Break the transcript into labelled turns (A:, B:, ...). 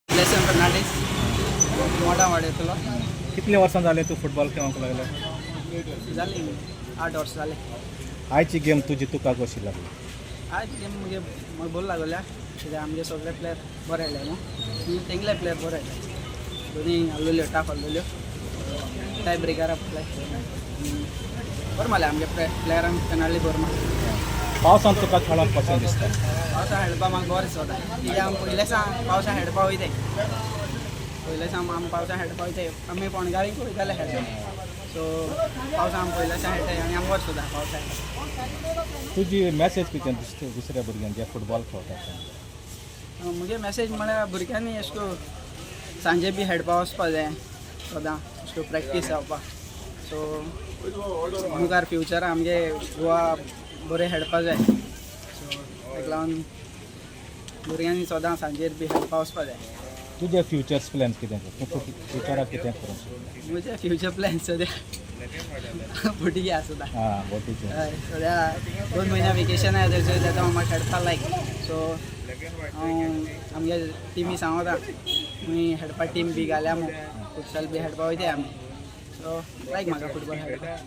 A: ब्लेसन फर्नांडीस, मोटा वाडयतलो.
B: कितले वर्सां जालें तूं फुटबॉल खेळोंक लागले?
A: जाली 8 वर्सां जाले.
B: आयची गेम तुजी तुका कशी लागली?
A: आज गेम मुगे म्हाका बरो लागोल्या, कित्याक आमगे सगळे प्लेयर बरे आयले न्हू आनी तेंगले प्लेयर बरे आयले. दोनी आहलोल्यो, टाफ आहलोल्यो, टाय ब्रेकार आपले बरें मारलें. आमगे प्लेयरांक पेनाल्टी बरें मारली.
B: पावसान तुका खेळोंक कशें दिसता?
A: पावसा खेळपा म्हाका बरें दिसता, कित्याक आमी पयले सावन पावसा खेळपा वयताय. पयले सावन आमी पावसा खेळपा वयताय. आमी फोंडगाळीक वयताले खेळपाक. सो पावसा आमी पयले सावन खेळटाय आनी आमकां बरें दिसता पावसा खेळपाक.
B: तुजी मॅसेज कितें दुसऱ्या भुरग्यांक जे फुटबॉल खेळटात ते?
A: मुगे मॅसेज म्हळ्यार भुरग्यांनी अशें करून सांजे बी खेळपा वचपा जाय सदां, अशें करून प्रॅक्टीस जावपा. सो मुखार फ्युचरा आमगे गोवा बरें खेळपा जाय. सो ताका लागून भुरग्यांनी सदां सांजेर बी खेळपा वचपा जाय.
B: तुजे फ्युचर्स प्लॅन्स कितें? तूं फ्युचराक कितें करूंक सोदता?
A: म्हजे फ्युचर प्लॅन सद्या बोटीगे आसा सुद्दां.
B: आं, बोटीचे.
A: हय, सद्या 2 म्हयन्या वेकेशन आसा तेचो तेका म्हाका खेळपा लायक. सो हांव आमगे टिमी सांगता, तुमी खेळपा टीम बी घाल्या मू, फुटसाल बी खेळपा वयताय आमी. सो लायक म्हाका फुटबॉल खेळपाक.